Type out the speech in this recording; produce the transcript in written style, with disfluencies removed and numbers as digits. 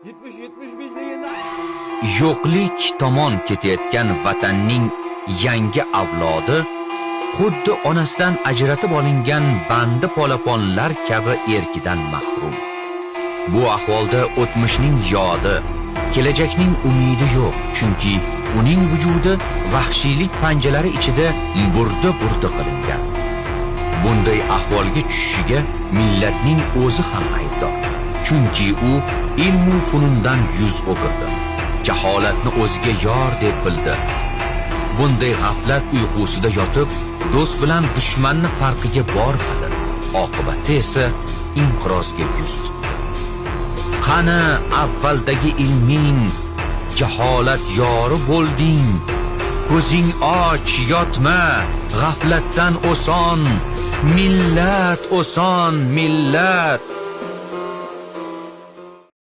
70-75 deganda. Yo'qlik tomon ketayotgan vatanning yangi avlodi xuddi onasidan ajratib olingan bandi polaponlar kabi erkidan mahrum. Bu ahvolda o'tmishning yodi, kelajakning umidi yo'q, chunki uning vujudi vahshiylik panjalari ichida burda-burda qilingan. Bunday ahvolga tushishiga millatning o'zi ham aybdor. Chunki u ilmu funundan yuz o'girdi. Jaholatni o'ziga yor deb bildi. Bunday g'aflat uyqusida yotib, do'st bilan dushmanni farqiga bormadi. Oqibatda esa inqirozga yuz tutdi. Qani avvaldagi ilming, jaholat yori bo'lding. Ko'zing och, yotma, g'aflatdan oson, millat oson, millat.